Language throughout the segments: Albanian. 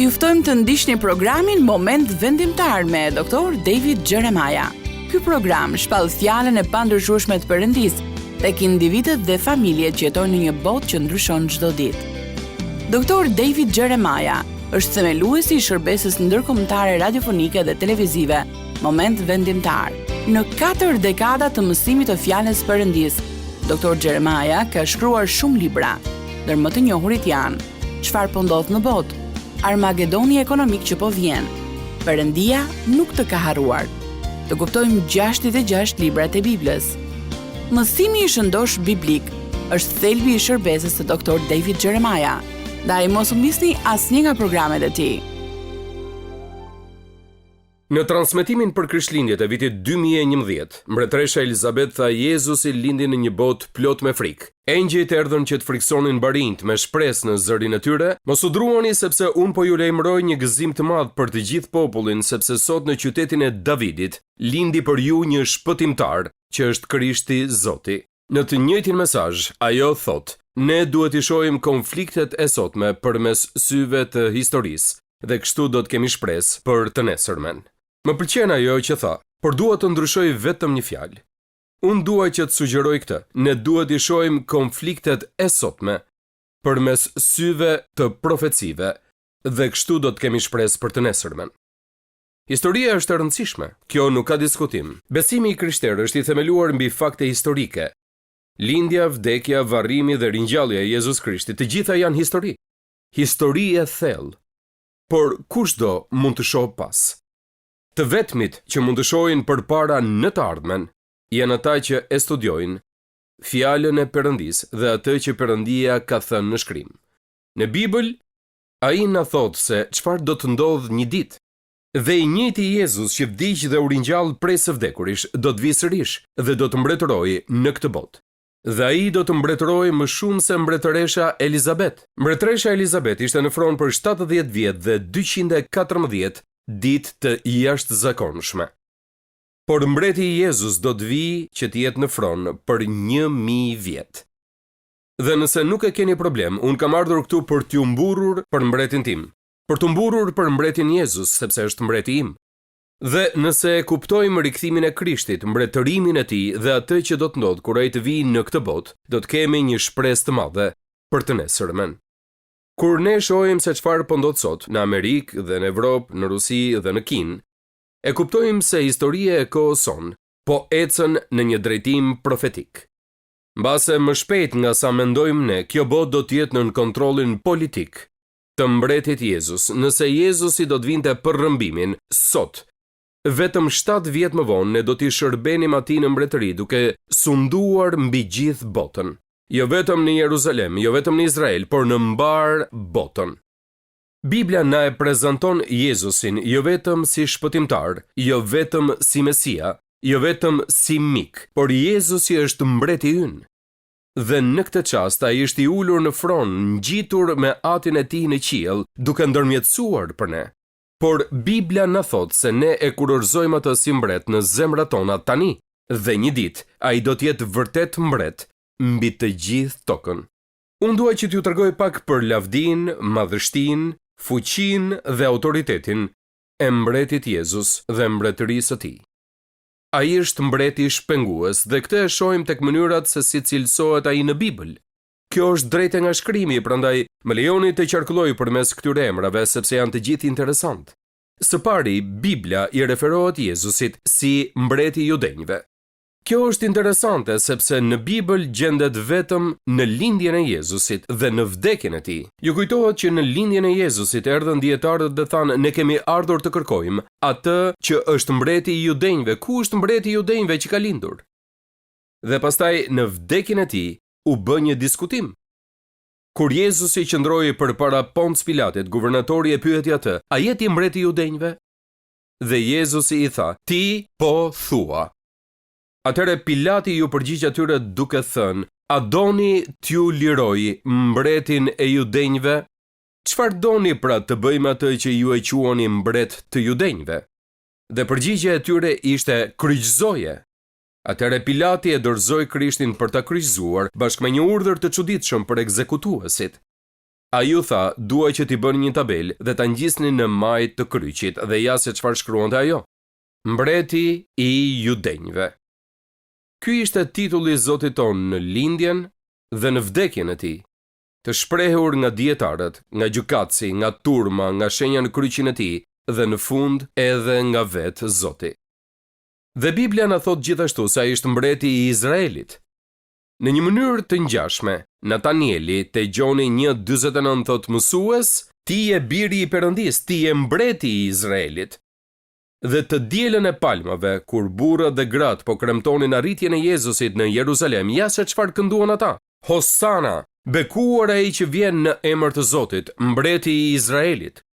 Ju ftojmë të ndiqni programin Moment Vendimtar me Dr. David Jeremiah. Ky program shpall fjalën e pandryshueshme të Perëndisë tek individët dhe familjet që jetojnë në një botë që ndryshon çdo ditë. Dr. David Jeremiah është themeluesi i shërbesës ndërkombëtare radiofonike dhe televizive Moment Vendimtar. Në katër dekada të mësimit të fjalës Perëndisë, Dr. Jeremiah ka shkruar shumë libra. Ndër më të njohurit janë Çfarë po ndodh në botë? Armagedoni ekonomik që po vjen. Perëndia nuk të ka harruar. Të kuptojmë 66 librat e Biblës. Mësimi i shëndoshë biblik është thelbi i shërbesës së Dr. David Jeremiah. Ndaj mos humbisni asnjë nga programet e tij. Në transmetimin për Krishtlindjet e vitit 2011, mbretëresha Elizabeth tha Jezusi lindi në një botë plot me frikë. Engjëjt erdhën që të frikësonin barinjtë me shpresë në zërin e tyre, mos u druani sepse unë po ju lajmëroj një gëzim të madh për të gjithë popullin sepse sot në qytetin e Davidit lindi për ju një shpëtimtar, që është Krishti Zoti. Në të njëjtin mesazh, ajo thotë, Ne duhet t'i shohim konfliktet e sotme përmes syve të historisë dhe kështu do të kemi shpresë për të nesërmen. Më pëlqen ajo që tha, por dua të ndryshoj vetëm një fjalë. Unë dua që të sugjeroj këtë, ne duhet t'i shohim konfliktet e sotme përmes syve të profecive dhe kështu do të kemi shpresë për të nesërmen. Historia është e rëndësishme, kjo nuk ka diskutim. Besimi i krishterë është i themeluar mbi fakte historike. Lindja, vdekja, varrimi dhe ringjallja e Jezus Krishtit, të gjitha janë histori. Histori e thellë. Por kushdo mund të shohë pas. Të vetmit që mund të shohin përpara në të ardhmen janë ata që e studiojnë fjalën e Perëndisë dhe atë që Perëndia ka thënë në shkrim. Në Bibël, ai na thotë se çfarë do të ndodhë një ditë. Dhe i njëjti Jezus që vdiq dhe u ringjall prej së vdekurish, do të vijë sërish dhe do të mbretërojë në këtë botë. Dhe ai do të mbretërojë më shumë se mbretëresha Elizabet. Mbretëresha Elizabet ishte në fron për 70 vjet dhe 214 ditë të jashtëzakonshme. Por mbreti Jezus do të vijë që të jetë në fron për 1000 vjet. Dhe nëse nuk e keni problem, unë kam ardhur këtu për t'ju mburrur për mbretin tim. Për t'u mburrur për mbretin Jezus, sepse është mbreti im. Dhe nëse e kuptojmë rikthimin e Krishtit, mbretërimin e tij dhe atë që do të ndodhë kur ai të vijë në këtë botë, do të kemi një shpresë të madhe për të nesërmen. Kur ne shohim se çfarë po ndodh sot në Amerikë dhe në Evropë, në Rusi dhe në Kinë, e kuptojmë se historia e kohës sonë po ecën në një drejtim profetik. Mbase më shpejt nga sa mendojmë ne, kjo botë do të jetë nën kontrollin politik të mbretit Jezus, nëse Jezusi do të vinte për rrëmbimin, sot, vetëm 7 vjet më vonë ne do t'i shërbenim atij në mbretëri duke sunduar mbi gjithë botën. Jo vetëm në Jeruzalem, jo vetëm në Izrael, por në mbarë botën. Bibla na e prezanton Jezusin jo vetëm si shpëtimtar, jo vetëm si Mesia, jo vetëm si mik, por Jezusi është mbreti ynë. Dhe në këtë çast ai është i ulur në fron, ngjitur me atin e tij në qiell, duke ndërmjetësuar për ne. Por Bibla na thotë se ne e kurorëzojmë atë si mbret në zemrat tona tani, dhe një ditë ai do të jetë vërtet mbret mbi të gjithë tokën. Unë dua që t'ju tregoj pak për lavdinë, madhështinë, fuqinë dhe autoritetin e mbretit Jezus dhe mbretërisë së tij. Ai është mbreti shpengues dhe këtë e shohim tek mënyrat se si cilësohet ai në Bibël. Kjo është drejt e nga shkrimi, prandaj më lejoni të qarkulloj përmes këtyre emrave sepse janë të gjithë interesantë. Së pari, Bibla i referohet Jezusit si mbreti i judenjve. Kjo është interesante sepse në Bibël gjendet vetëm në lindjen e Jezusit dhe në vdekjen e tij. Ju kujtohet që në lindjen e Jezusit erdhën dijetarët dhe thanë ne kemi ardhur të kërkojmë atë që është mbreti i judenjve, ku është mbreti i judenjve që ka lindur? Dhe pastaj në vdekjen e tij u bë një diskutim. Kur Jezusi qëndroi përpara Ponc Pilatit, guvernatori e pyeti atë, a je ti mbreti i judenjve? Dhe Jezusi i tha, ti po thua. Atëherë Pilati iu përgjigj atyre duke thënë, A doni t'ju liroj mbretin e judenjve? Çfarë doni pra të bëj me atë që ju e quani mbret të judenjve? Dhe përgjigja e tyre ishte kryqëzoje. Atëherë Pilati e dorëzoi Krishtin për ta kryqëzuar, bashkë me një urdhër të çuditshëm për ekzekutuesit. Ai u tha, dua që t'i bëni një tabelë dhe ta ngjisni në majë të kryqit dhe ja se çfarë shkruante ajo. Mbreti i Judenjve. Ky ishte titulli i Zotit tonë në lindjen dhe në vdekjen e tij, të shprehur nga dijetarët, nga gjykatësi, nga turma, nga shenja në kryqin e tij dhe në fund edhe nga vetë Zoti. Dhe Bibla na thotë gjithashtu se ai është mbreti i Izraelit. Në një mënyrë të ngjashme, Natanieli te Gjoni 1:49 thotë mësues, ti je biri i Perëndisë, ti je mbreti i Izraelit. Dhe të dielën e palmave, kur burrat dhe gratë po kremtonin arritjen e Jezusit në Jeruzalem, ja se çfarë kënduan ata, Hosana, bekuar ai që vjen në emër të Zotit, mbreti i Izraelit.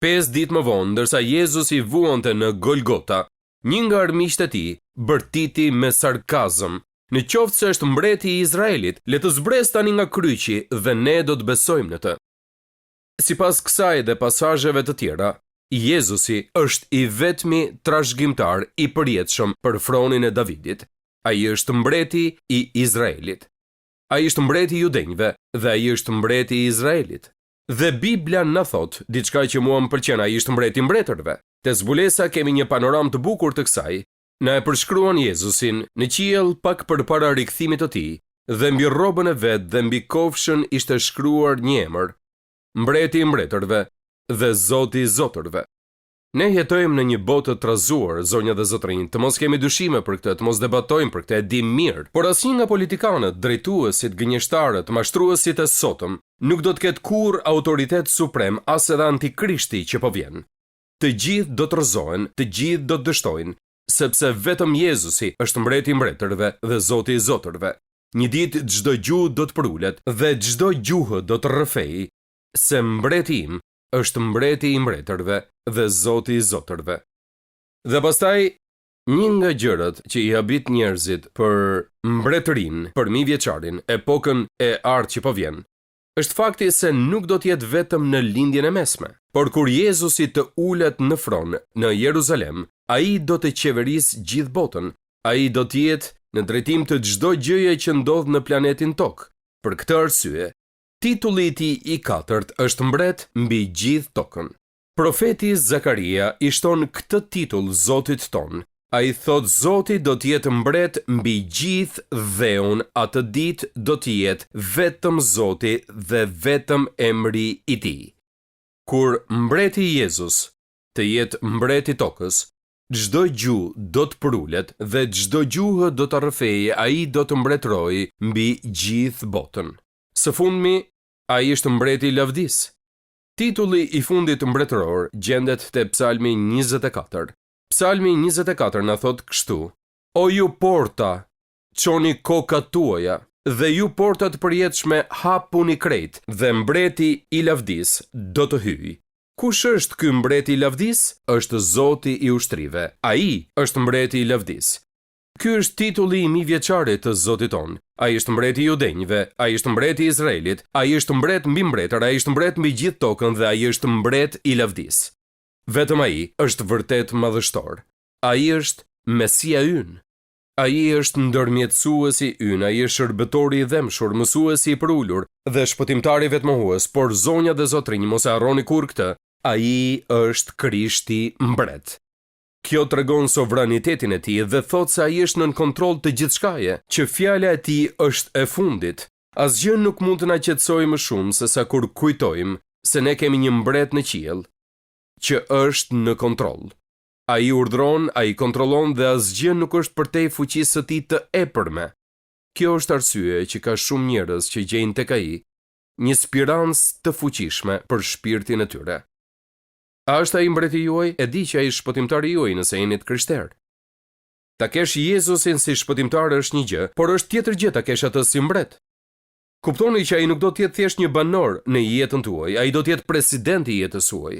Pesë ditë më vonë, ndërsa Jezusi vuante në Golgota, një nga armiqtë e tij bërtiti me sarkazëm, Në qoftë se është mbreti i Izraelit, le të zbresë tani nga kryqi dhe ne do të besojmë në të. Sipas kësaj dhe pasazheve të tjera, Jezusi është i vetmi trashëgimtar i përjetshëm për fronin e Davidit. Ai është mbreti i Izraelit. Ai është mbreti i judenjve dhe ai është mbreti i Izraelit. Dhe Bibla na thotë diçka që mua më pëlqen, ai është mbreti i mbretërve. Te Zbulesa kemi një panoramë të bukur të kësaj, na e përshkruan Jezusin në qiell pak përpara rikthimit të tij dhe mbi rrobën e vet dhe mbi kofshën ishte shkruar një emër, Mbreti i mbretërve dhe Zoti i zotërve. Ne jetojmë në një botë të trazuar, zonja dhe zotërinj, të mos kemi dyshime për këtë, të mos debatojmë për këtë, e dimë mirë. Por asnjë nga politikanët, drejtuesit, gënjeshtarët, mashtruesit e sotëm, nuk do të ketë kurrë autoritet suprem as edhe antikrishti që po vjen. Të gjithë do të rrëzohen, të gjithë do të dështojnë, sepse vetëm Jezusi është mbreti i mbretërve dhe Zoti i zotërve. Një ditë çdo gjuhë do të përulet dhe çdo gjuhë do të rrëfejë se mbreti im është mbreti i mbretërve dhe Zoti i zotërve. Dhe pastaj një nga gjërat që i habit njerëzit për mbretërinë, për mijëvjeçarin, epokën e artë që po vjen, është fakti se nuk do të jetë vetëm në Lindjen e Mesme, por kur Jezusi të ulet në fron në Jeruzalem, ai do të qeverisë gjithë botën, ai do të jetë në drejtim të çdo gjëje që ndodh në planetin Tokë. Për këtë arsye, titulli i tij i katërt është mbret mbi gjithë tokën. Profeti Zakaria i shton këtë titull Zotit tonë. Ai thotë Zoti do të jetë mbret mbi gjithë dheun atë ditë do të jetë vetëm Zoti dhe vetëm emri i tij. Kur mbreti Jezus të jetë mbret i tokës, çdo gjuhë do të përulet dhe çdo gjuhë do të rrëfejë ai do të mbretërojë mbi gjithë botën. Së fundmi, ai është mbreti i lavdisë. Titulli i fundit mbretëror gjendet te Psalmi 24. Psalmi 24 na thotë kështu: O ju porta, çoni kokat tuaja, dhe ju porta të përjetshme hapuni krejt, dhe mbreti i lavdisë do të hyjë. Kush është ky mbreti i lavdisë? Është Zoti i ushtrive. Ai është mbreti i lavdisë. Ky është titulli i mijëvjeçarit të Zotit tonë. Ai është mbreti i judenjve, ai është mbreti i Izraelit, ai është mbret mbi mbretër, ai është mbret mbi gjithë tokën dhe ai është mbret i lavdisë. Vetëm ai është vërtet madhështor. Ai është Mesia ynë. Ai është ndërmjetësuesi ynë, ai është shërbëtori i dhembshur, mësuesi i përulur dhe shpëtimtari vetëmohues, por zonja dhe zotërinj mos e harroni kurrë këtë, ai është Krishti mbret. Kjo tregon sovranitetin e tij dhe thotë se ai është nën kontroll të gjithçkaje, që fjala e tij është e fundit. Asgjë nuk mund të na qetësojë më shumë sesa kur kujtojmë se ne kemi një mbret në qiell, që është në kontroll. Ai urdhëron, ai kontrollon dhe asgjë nuk është përtej fuqisë së tij të epërme. Kjo është arsyeja që ka shumë njerëz që gjejnë tek ai një spirancë të fuqishme për shpirtin e tyre. A është ai mbreti juaj? E di që ai është shpëtimtari juaj nëse jeni të krishterë. Ta kesh Jezusin si shpëtimtar është një gjë, por është tjetër gjë ta kesh atë si mbret. Kuptoni që ai nuk do të jetë thjesht një banor në jetën tuaj, ai do të jetë presidenti i jetës suaj.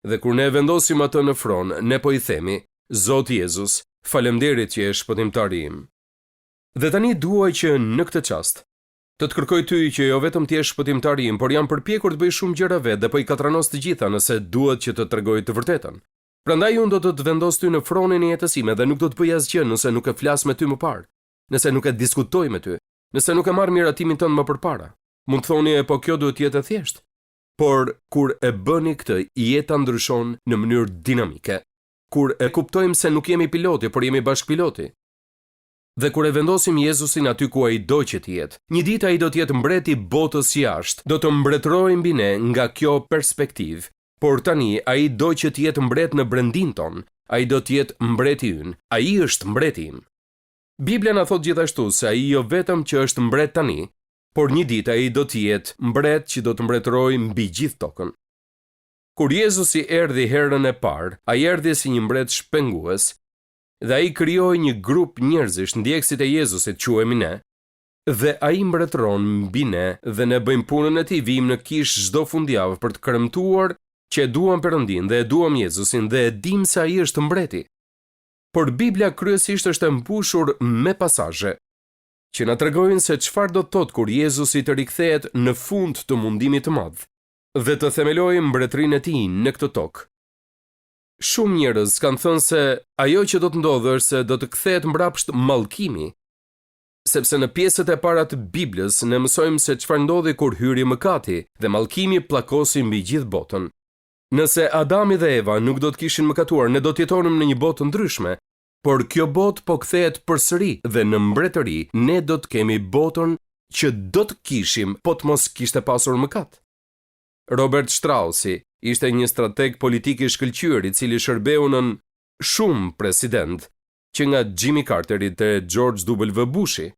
Dhe kur ne e vendosim atë në fron, ne po i themi, Zot Jezus, faleminderit që je shpëtimtari im. Dhe tani dua që në këtë çast Të të kërkoj ty që jo vetëm të jesh shpëtimtari im, por jam përpjekur të bëj shumë gjëra vetë dhe po i katranos të gjitha nëse duhet që të tregoj të vërtetën. Prandaj unë do të të vendos ty në fronin e jetës sime dhe nuk do të bëj asgjë nëse nuk e flas me ty më parë, nëse nuk e diskutoj me ty, nëse nuk e marr miratimin tënd më përpara. Mund të thoni e po kjo duhet të jetë e thjeshtë. Por kur e bëni këtë, jeta ndryshon në mënyrë dinamike. Kur e kuptojmë se nuk jemi piloti, por jemi bashkëpiloti. Dhe kur e vendosim Jezusin aty ku ai do që të jetë, një ditë ai do të jetë mbret i botës jashtë, do të mbretërojë mbi ne nga kjo perspektivë. Por tani ai do që të jetë mbret në brendinë tonë, ai do të jetë mbreti ynë, ai është mbreti im. Bibla na thotë gjithashtu se ai jo vetëm që është mbret tani, por një ditë ai do të jetë mbret që do të mbretërojë mbi gjithë tokën. Kur Jezusi erdhi herën e parë, ai erdhi si një mbret shpengues dhe ai krijoi një grup njerëzish, ndjekësit e Jezusit, quhemi ne, dhe ai mbretëron mbi ne dhe ne bëjmë punën e tij, vijmë në kishë çdo fundjavë për të kremtuar që e duam Perëndinë dhe e duam Jezusin dhe e dimë se ai është mbreti. Por Bibla kryesisht është e mbushur me pasazhe që na tregojnë se çfarë do të thotë kur Jezusi të rikthehet në fund të mundimit të madh dhe të themelojë mbretërinë e tij në këtë tokë. Shumë njerëz kanë thënë se ajo që do të ndodhë është se do të kthehet mbrapsht mallkimi, sepse në pjesët e para të Biblës ne mësojmë se çfarë ndodhi kur hyri mëkati dhe mallkimi pllakosi mbi gjithë botën. Nëse Adami dhe Eva nuk do të kishin mëkatuar, ne do të jetonim në një botë të ndryshme, por kjo botë po kthehet përsëri dhe në mbretëri ne do të kemi botën që do të kishim po të mos kishte pasur mëkat. Robert Strausi ishte një strateg politik i shkëlqyer i cili shërbeu nën shumë presidentë, që nga Jimmy Carteri te George W. Bushi.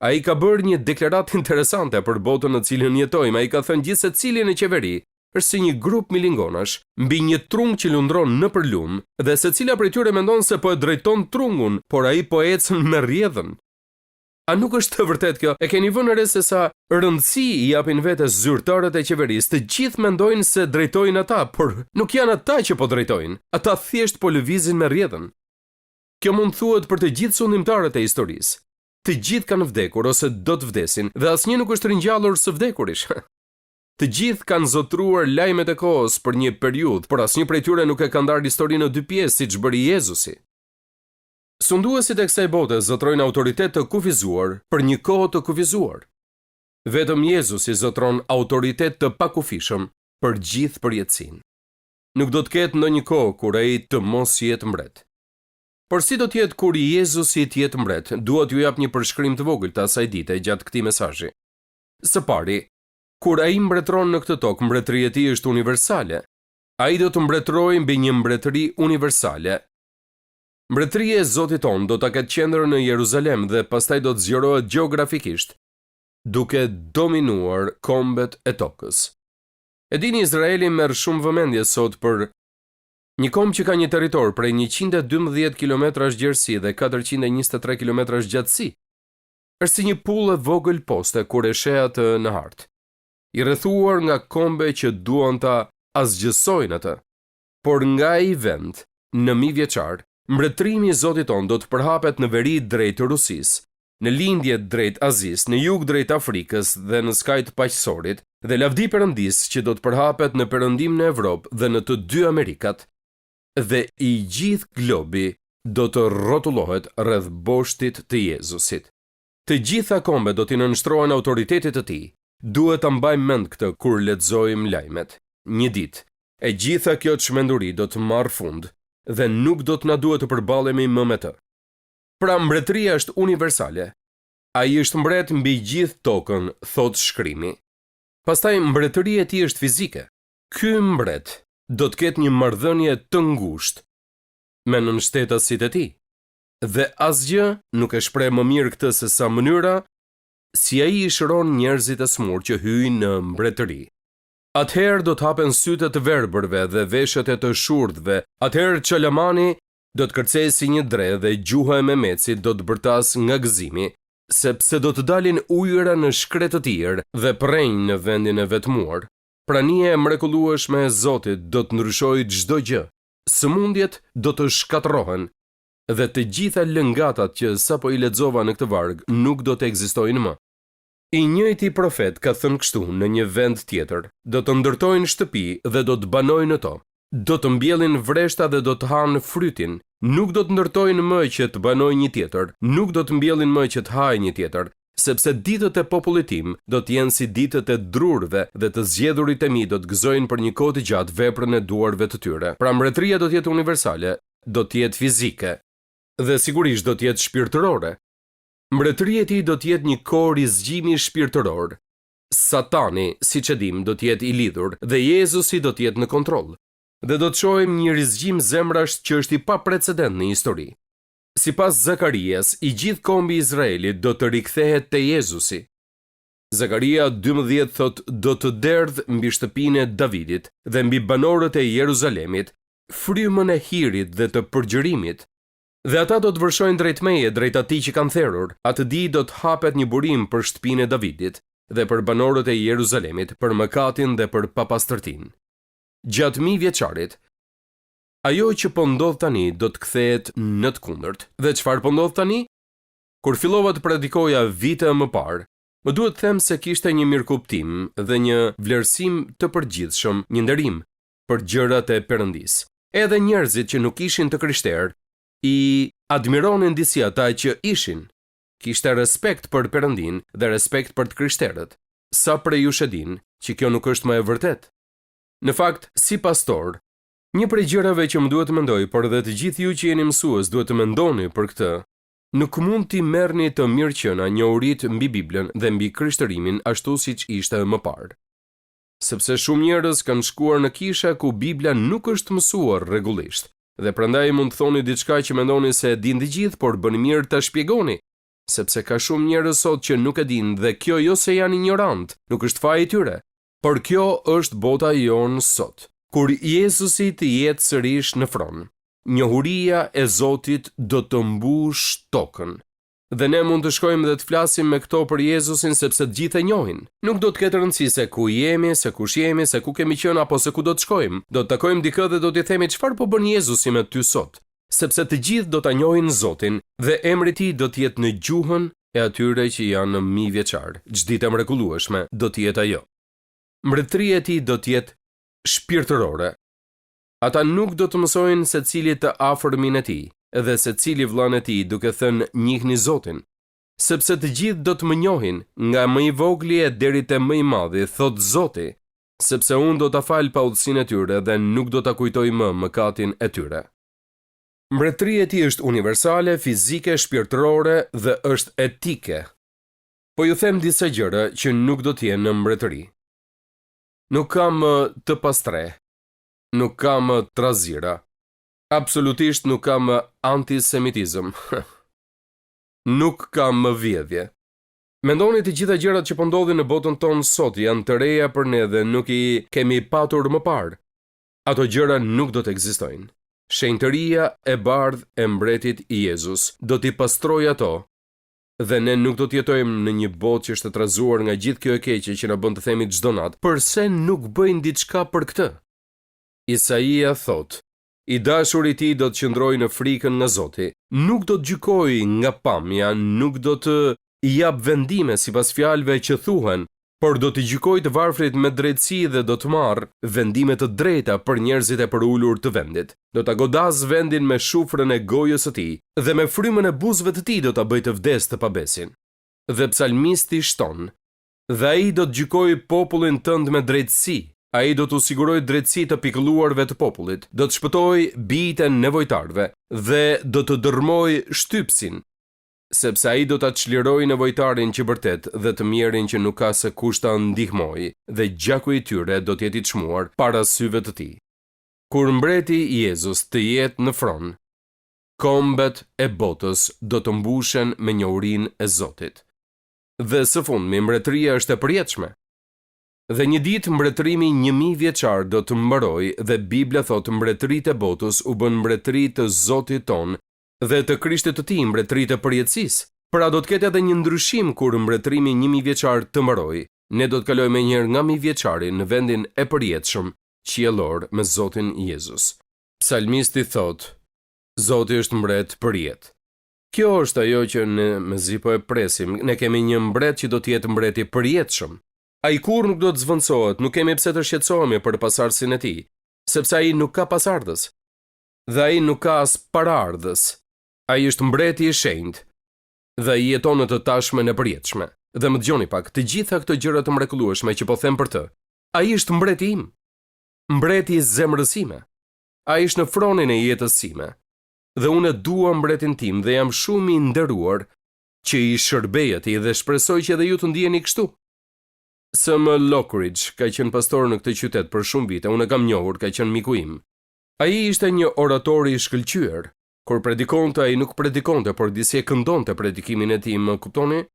Ai ka bërë një deklaratë interesante për botën në cilën jetojmë. Ai ka thënë gjithsecili në qeveri është si një grup milingonash mbi një trung që lundron nëpër lumë dhe secila prej tyre mendon se po e drejton trungun, por ai po ecën me rrjedhën. A nuk është e vërtetë kjo? E keni vënë re se sa rëndësi i japin vetes zyrtarët e qeverisë? Të gjithë mendojnë se drejtojnë ata, por nuk janë ata që po drejtojnë. Ata thjesht po lëvizin me rrjedhën. Kjo mund të thuhet për të gjithë sundimtarët e historisë. Të gjithë kanë vdekur ose do të vdesin dhe asnjë nuk është ringjallur së vdekurish. Të gjithë kanë zotëruar lajmet e kohës për një periudhë, por asnjë prej tyre nuk e ka ndarë historinë në dy pjesë siç bëri Jezusi. Sunduesit e kësaj bote zotërojnë autoritet të kufizuar për një kohë të kufizuar. Vetëm Jezusi zotëron autoritet të pakufishëm për gjithë përjetësinë. Nuk do të ketë ndonjë kohë kur ai të mos jetë mbret. Por si do të jetë kur Jezusi të jetë mbret? Dua t'ju jap një përshkrim të vogël të asaj dite gjatë këtij mesazhi. Së pari, kur ai mbretëron në këtë tokë, mbretëria e tij është universale. Ai do të mbretërojë mbi një mbretëri universale. Mbretëria e Zotit tonë do ta ketë qendrën në Jeruzalem dhe pastaj do të zgjerohet gjeografikisht, duke dominuar kombet e tokës. E dini Izraeli merr shumë vëmendje sot për një komb që ka një territor prej 112 kilometrash gjerësi dhe 423 kilometrash gjatësi. Është si një pullë e vogël poste kur e sheh atë në hartë. I rrethuar nga kombe që duan ta asgjësojnë atë. Por nga ai vend, në mijëvjeçar, mbretërimi i Zotit tonë do të përhapet në veri drejt Rusisë, në lindje drejt Azisë, në jug drejt Afrikës dhe në skaj të Paqësorit, dhe lavdi Perëndisë që do të përhapet në perëndim në Evropë dhe në të dy Amerikat, dhe i gjithë globi do të rrotullohet rreth boshtit të Jezusit. Të gjitha kombet do t'i nënshtrohen autoritetit të tij. Duhet ta mbajmë mend këtë kur lexojmë lajmet. Një ditë, e gjitha kjo çmenduri do të marrë fund dhe nuk do të na duhet të përballemi më me të. Pra mbretëria është universale. Ai është mbret mbi gjithë tokën, thotë shkrimi. Pastaj mbretëria e tij është fizike. Ky mbret do të ketë një marrëdhënie të ngushtë me nënshtetasit e tij. Dhe asgjë nuk e shpreh më mirë këtë se sa mënyra si ai i shëron njerëzit e sëmurë që hyjnë në mbretëri. Atëherë do të hapen sytë e të verbërve dhe veshët e të shurdhëve, atëherë çalamani do të kërcejë si një dre dhe gjuha e memecit do të bërtasë nga gëzimi, sepse do të dalin ujëra në shkretëtirë dhe përrenj në vendin e vetmuar. Prania e mrekullueshme e Zotit do të ndryshojë çdo gjë. Sëmundjet do të shkatërrohen dhe të gjitha lëngatat që sapo i lexova në këtë varg nuk do të ekzistojnë më. I njëjti profet ka thënë kështu në një vend tjetër, Do të ndërtojnë shtëpi dhe do të banojnë në to. Do të mbjellin vreshta dhe do të hanë frytin. Nuk do të ndërtojnë më që të banojë një tjetër, nuk do të mbjellin më që të hajë një tjetër. Sepse ditët e popullit tim do të jenë si ditët e drurëve dhe të zgjedhurit e mi do të gëzojnë për një kohë të gjatë veprën e duarve të tyre. Pra mbretëria do të jetë universale, do të jetë fizike dhe sigurisht do të jetë shpirtërore. Mbretëria e tij do të jetë një kohë rizgjimi shpirtëror. Satani, siç e dimë, do të jetë i lidhur dhe Jezusi do të jetë në kontroll. Dhe do të shohim një rizgjim zemrash që është i paprecedent në histori. Sipas Zakarias, i gjithë kombi i Izraelit do të rikthehet te Jezusi. Zakaria 12 thotë do të derdh mbi shtëpinë e Davidit dhe mbi banorët e Jeruzalemit frymën e hirit dhe të përgjërimit. Dhe ata do të vërshojnë drejt meje, drejt atij që kanë therur. Atë ditë do të hapet një burim për shtëpinë e Davidit dhe për banorët e Jeruzalemit, për mëkatin dhe për papastërtinë. Gjatë mijëvjeçarit, Ajo që po ndodh tani do të kthehet në të kundërt. Dhe çfarë po ndodh tani? Kur fillova të predikoja vite më parë, më duhet të them se kishte një mirëkuptim dhe një vlerësim të përgjithshëm, një nderim për gjërat e Perëndisë. Edhe njerëzit që nuk ishin të krishterë i admironin disi ata që ishin. Kishte respekt për Perëndinë dhe respekt për të krishterët. Sa prej jush e dinë që kjo nuk është më e vërtetë? Në fakt, si pastor, një prej gjërave që më duhet të mendoj, por edhe të gjithë ju që jeni mësues duhet të mendoni për këtë, nuk mund t'i merrni të mirëqena njohuritë mbi Biblën dhe mbi krishtërimin ashtu siç ishte më parë. Sepse shumë njerëz kanë shkuar në kisha ku Bibla nuk është mësuar rregullisht. Dhe prandaj mund të thoni diçka që mendoni se e dinë të gjithë, por bëni mirë ta shpjegoni, sepse ka shumë njerëz sot që nuk e dinë dhe kjo jo se janë injorantë, nuk është faji i tyre, Por kjo është bota jonë sot. Kur Jezusi të jetë sërish në fron, njohuria e Zotit do të mbushë tokën. Dhe ne mund të shkojmë dhe të flasim me këto për Jezusin sepse të gjithë e njohin. Nuk do të ketë rëndësi se ku jemi, se kush jemi, se ku kemi qenë apo se ku do të shkojmë. Do të takojmë dikë dhe do t'i themi çfarë po bën Jezusi me ty sot. Sepse të gjithë do ta njohin Zotin dhe emri i tij do të jetë në gjuhën e atyre që janë në mijëvjeçar. Ç'ditë e mrekullueshme do të jetë ajo. Mbretëria e tij do të jetë shpirtërore. Ata nuk do të mësojnë secili të afërmin e tij dhe secili vëllanë e tij duke thënë njihni Zotin, sepse të gjithë do të më njohin, nga më i vogli e deri te më i madhi, thotë Zoti, sepse unë do ta fal paudhësinë e tyre dhe nuk do ta kujtoj më mëkatin e tyre. Mbretëria e tij është universale, fizike, shpirtërore dhe është etike. Po ju them disa gjëra që nuk do të jenë në mbretëri. Nuk ka më të pastrehë. Nuk ka më trazira. Absolutisht nuk ka më antisemitizëm. nuk ka më vjedhje. Mendoni të gjitha gjërat që po ndodhin në botën tonë sot janë të reja për ne dhe nuk i kemi patur më parë. Ato gjëra nuk do të ekzistojnë. Shenjtëria e bardhë e mbretit Jezus do t'i pastrojë ato dhe ne nuk do të jetojmë në një botë që është e trazuar nga gjithë kjo e keqe që na bën të themi çdo natë, përse nuk bëjnë diçka për këtë? Isaia thotë, I dashuri i tij do të qëndrojë në frikën nga Zoti, nuk do të gjykojë nga pamja, nuk do të japë vendime sipas fjalëve që thuhen, por do t'i gjykojë të varfrit me drejtësi dhe do të marrë vendime të drejta për njerëzit e përulur të vendit. Do ta godasë vendin me shufrën e gojës së tij dhe me frymën e buzëve të tij do ta bëjë të vdesë të pabesin. Dhe psalmisti shton, Dhe ai do të gjykojë popullin tënd me drejtësi, ai do t'u sigurojë drejtësi të pikëlluarve të popullit, do të shpëtojë bijtë e nevojtarëve dhe do të dërrmojë shtypësin, sepse ai do ta çlirojë nevojtarin që bërtet dhe të mjerin që nuk ka se kush ta ndihmojë dhe gjaku i tyre do të jetë i çmuar para syve të tij. Kur mbreti Jezus të jetë në fron, kombet e botës do të mbushen me njohurinë e Zotit. Dhe së fundmi mbretëria është e përjetshme. Dhe një ditë mbretërimi njëmijëvjeçar do të mbarojë dhe Bibla thotë mbretëritë e botës u bënë mbretëri të Zotit tonë dhe të Krishtit të tij, mbretëri të përjetësisë. Pra do të ketë edhe një ndryshim kur mbretërimi njëmijëvjeçar të mbarojë. Ne do të kalojmë menjëherë nga mijëvjeçari në vendin e përjetshëm qiellor me Zotin Jezus. Psalmisti thotë, Zoti është mbret përjetë. Kjo është ajo që ne mezi po e presim. Ne kemi një mbret që do të jetë mbret i përjetshëm. Ai kurrë nuk do të zëvendësohet, nuk kemi pse të shqetësohemi për pasardhësin e tij, sepse ai nuk ka pasardhës. Dhe ai nuk ka as paraardhës. Ai është mbreti i shenjtë. Dhe ai jeton në të tashmen e përjetshme. Dhe më dëgjoni pak, të gjitha këto gjëra të mrekullueshme që po them për të. Ai është mbreti im. Mbreti i zemrës sime. Ai është në fronin e jetës sime. Dhe unë e dua mbretin tim dhe jam shumë i nderuar që i shërbej atij dhe shpresoj që edhe ju të ndiheni kështu. S.M. Lockridge ka qenë pastor në këtë qytet për shumë vite, unë e kam njohur, ka qenë miku im. Ai ishte një orator i shkëlqyer. Kur predikonte, ai nuk predikonte, por disi e këndonte predikimin e tij, më kuptoni?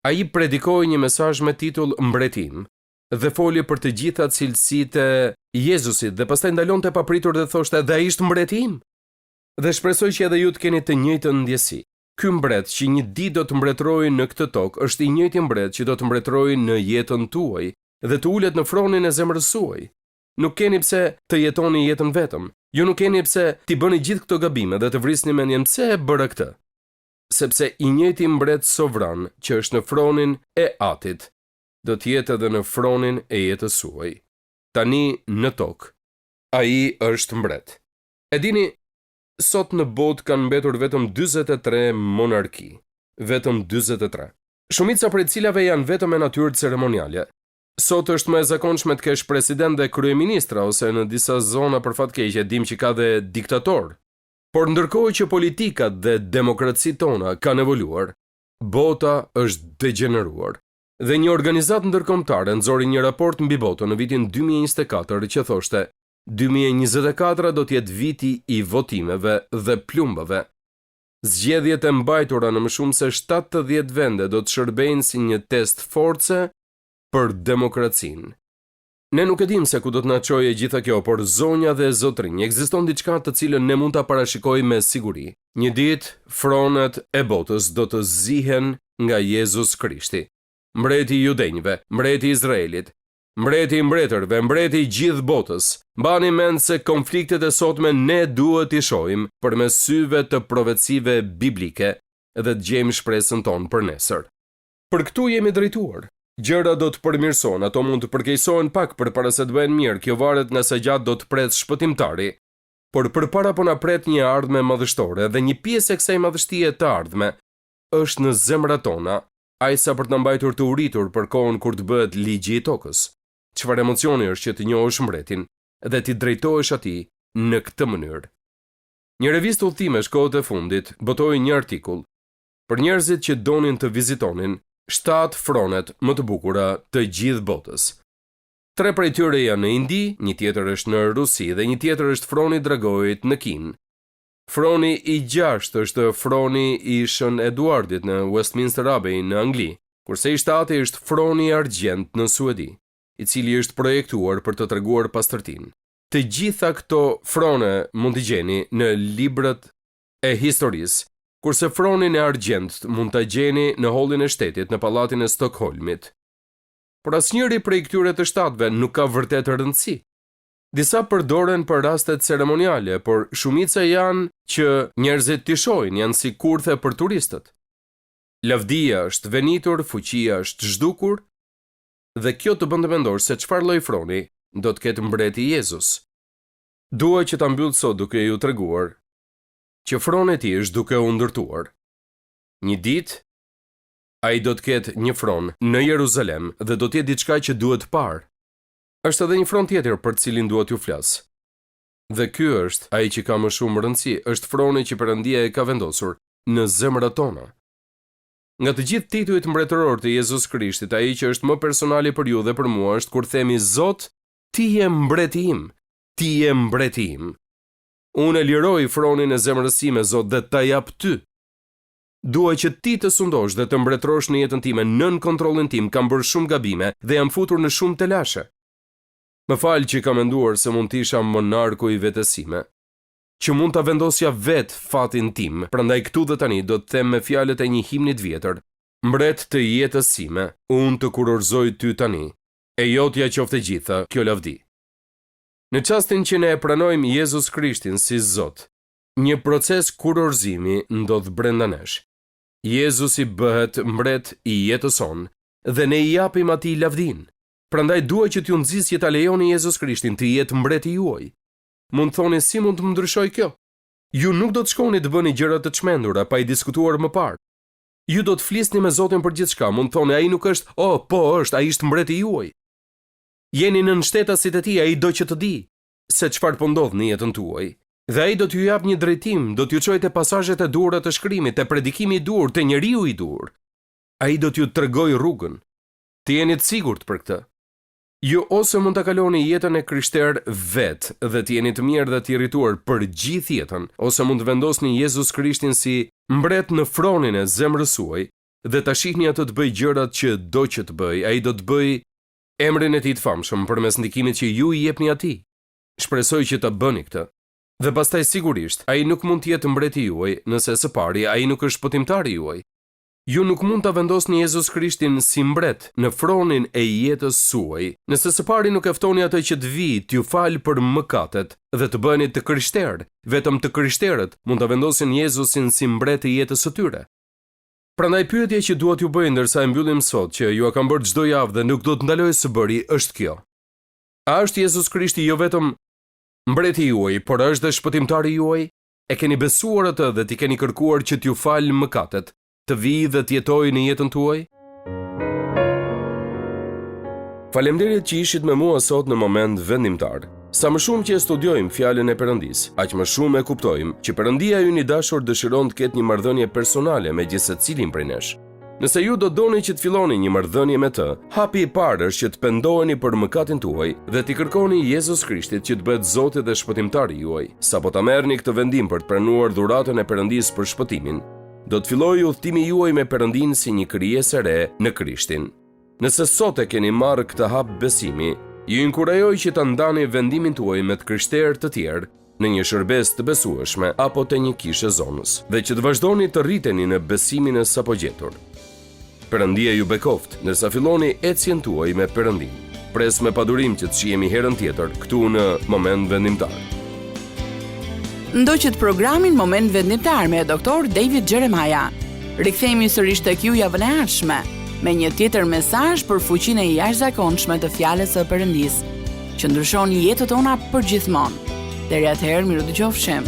Ai predikoi një mesazh me titull Mbreti im dhe foli për të gjitha cilësitë e Jezusit dhe pastaj ndalonte papritur dhe thoshte dhe ai është mbreti im. Dhe shpresoj që edhe ju të keni të njëjtën ndjesi. Ky mbret që një ditë do të mbretërojë në këtë tokë është i njëjti mbret që do të mbretërojë në jetën tuaj dhe të ulet në fronin e zemrës suaj. Nuk keni pse të jetoni jetën vetëm. Ju nuk keni pse t'i bëni gjithë këto gabime dhe të vrisni mendjen pse e bëra këtë. Sepse i njëjti mbret sovran që është në fronin e Atit, do të jetë edhe në fronin e jetës suaj. Tani në tokë. Ai është mbret. E dini, sot në botë kanë mbetur vetëm 43 monarki. Vetëm 43. Shumica prej të cilave janë vetëm me natyrë ceremoniale. Sot është më e zakonshme të kesh president dhe kryeministra ose në disa zona për fat keq e dimë që ka dhe diktatorë. Por ndërkohë që politikat dhe demokracitë tona kanë evoluar, bota është degjeneruar. Dhe një organizatë ndërkombëtare nxori një raport mbi botën në vitin 2024 që thoshte 2024 do të jetë viti i votimeve dhe plumbave. Zgjedhjet e mbajtura në më shumë se 70 vende do të shërbejnë si një test force për demokracinë. Ne nuk e dimë se ku do të na çojë e gjitha kjo, por zonja dhe zotërinj, ekziston diçka të cilën ne mund ta parashikojmë me siguri. Një ditë, fronet e botës do të zihen nga Jezus Krishti, mbreti i judenjve, mbreti i Izraelit, mbreti i mbretërve, mbreti i gjithë botës. Mbani mend se konfliktet e sotme ne duhet t'i shohim përmes syve të profecive biblike dhe të gjejmë shpresën tonë për nesër. Për këtu jemi drejtuar. Gjërat do të përmirësohen, ato mund të përkeqësohen pak përpara se të bëhen mirë, kjo varet nga sa gjatë do të presë shpëtimtari. Por përpara po na pret një e ardhme madhështore dhe një pjesë e kësaj madhështie të ardhme është në zemrat tona, aq sa për të na mbajtur të uritur për kohën kur të bëhet ligji i tokës. Çfarë emocioni është që të njohësh mbretin dhe t'i drejtohesh atij në këtë mënyrë. Një revistë udhëtimesh kohët e fundit botoi një artikull për njerëzit që donin të vizitonin shtatë fronet më të bukura të gjithë botës. Tre prej tyre janë në Indi, një tjetër është në Rusi dhe një tjetër është froni i Dragoit në Kinë. Froni i gjashtë është froni i Shën Eduardit në Westminster Abbey në Angli, kurse i shtati është froni i argjendtë në Suedi, i cili është projektuar për të treguar pastërtinë. Të gjitha këto frone mund t'i gjeni në librat e historisë, kurse fronin e argjendtë mund ta gjeni në hollin e shtetit në pallatin e Stokholmit. Por asnjëri prej këtyre të shtatëve nuk ka vërtet rëndësi. Disa përdoren për raste ceremoniale, por shumica janë që njerëzit t'i shohin, janë si kurthe për turistët. Lavdia është venitur, fuqia është zhdukur dhe kjo të bën të mendosh se çfarë lloj froni do të ketë mbreti Jezus. Dua që ta mbyll sot duke ju treguar që froni i tij është duke u ndërtuar. Një ditë ai do të ketë një fron në Jeruzalem dhe do të jetë diçka që duhet parë. Është edhe një fron tjetër për të cilin dua t'ju flas. Dhe ky është ai që ka më shumë rëndësi, është froni që Perëndia e ka vendosur në zemrat tona. Nga të gjithë titujt mbretërorë të Jezus Krishtit, ai që është më personali për ju dhe për mua është kur themi Zot, ti je mbreti im, ti je mbreti im. Unë e liroj fronin e zemrës sime, Zot, dhe ta jap ty. Dua që ti të sundosh dhe të mbretërosh në jetën time nën kontrollin tim, kam bërë shumë gabime dhe jam futur në shumë telashe. Më fal që kam menduar se mund të isha monarku i vetes sime, që mund ta vendosja vetë fatin tim, prandaj këtu dhe tani do të them me fjalët e një himni të vjetër, Mbret të jetës sime, unë të kurorëzoj ty tani, e jotja qoftë e gjitha kjo lavdi. Në çastin që ne e pranojmë Jezus Krishtin si Zot, një proces kurorëzimi ndodh brenda nesh. Jezusi bëhet mbret i jetës sonë dhe ne i japim atij lavdinë. Prandaj dua që t'ju nxis që ta lejoni Jezus Krishtin të jetë mbreti juaj. Mund të thoni si mund të më ndryshojë kjo? Ju nuk do të shkoni të bëni gjëra të çmendura pa i diskutuar më parë. Ju do të flisni me Zotin për gjithçka, mund të thoni ai nuk është, oh, po është, ai është mbreti juaj. Jeni nënshtetasit e tij, ai do që të dijë se çfarë po ndodh në jetën tuaj. Dhe ai do t'ju japë një drejtim, do t'ju çojë te pasazhet e duhura të shkrimit, te predikimi i duhur, te njeriu i duhur. Ai do t'ju tregojë rrugën. Të jeni të sigurt për këtë. Ju ose mund ta kaloni jetën e krishterë vetë dhe të jeni të mjerë dhe të irrituar për gjithë jetën, ose mund të vendosni Jezus Krishtin si mbret në fronin e zemrës suaj dhe ta shihni atë të bëjë gjërat që do që të bëjë. Ai do të bëjë emrin e tij të famshëm përmes ndikimit që ju i jepni atij. Shpresoj që ta bëni këtë. Dhe pastaj sigurisht, ai nuk mund të jetë mbreti juaj nëse së pari ai nuk është shpëtimtari juaj. Ju nuk mund ta vendosni Jezus Krishtin si mbret në fronin e jetës suaj, nëse së pari nuk e ftoni atë që të vijë t'ju falë për mëkatet dhe të bëheni të krishterë. Vetëm të krishterët mund ta vendosin Jezusin si mbret të jetës së tyre. Prandaj pyetja që dua t'ju bëj ndërsa e mbyllim sot, që jua kam bërë çdo javë dhe nuk do të ndaloj së bëri, është kjo. A është Jezus Krishti jo vetëm mbreti juaj, por a është dhe shpëtimtari juaj? E keni besuar atë dhe t'i keni kërkuar që t'ju falë mëkatet, të vijë dhe të jetojë në jetën tuaj? Faleminderit që ishit me mua sot në moment vendimtar. Sa më shumë që e studiojmë fjalën e Perëndisë, aq më shumë e kuptojmë që Perëndia ynë i dashur dëshiron të ketë një marrëdhënie personale me gjithsecilin prej nesh. Nëse ju do doni që të filloni një marrëdhënie me të, hapi i parë është që të pendoheni për mëkatin tuaj dhe t'i kërkoni Jezus Krishtit që të bëhet Zoti dhe Shpëtimtari juaj. Sapo ta merrni këtë vendim për të pranuar dhuratën e Perëndisë për shpëtimin, do të fillojë udhëtimi juaj me Perëndinë si një krijesë e re në Krishtin. Nëse sot e keni marrë këtë hap besimi, ju inkurajoj që ta ndani vendimin tuaj me të krishterë të tjerë në një shërbesë të besueshme apo te një kishë e zonës dhe që të vazhdoni të rriteni në besimin e sapogjetur. Perëndia ju bekoftë, ndërsa filloni ecjen tuaj me Perëndinë. Pres me padurim që të shihemi herën tjetër këtu në Moment Vendimtar. Ndoqët programin Moment Vendimtar me Dr. David Jeremiah. Rikthehemi sërish tek ju javën e ardhshme me një tjetër mesazh për fuqinë e jashtëzakonshme të fjalës së Perëndisë. që ndryshon jetët tona përgjithmonë. Deri atëherë, mirudëgjofshim.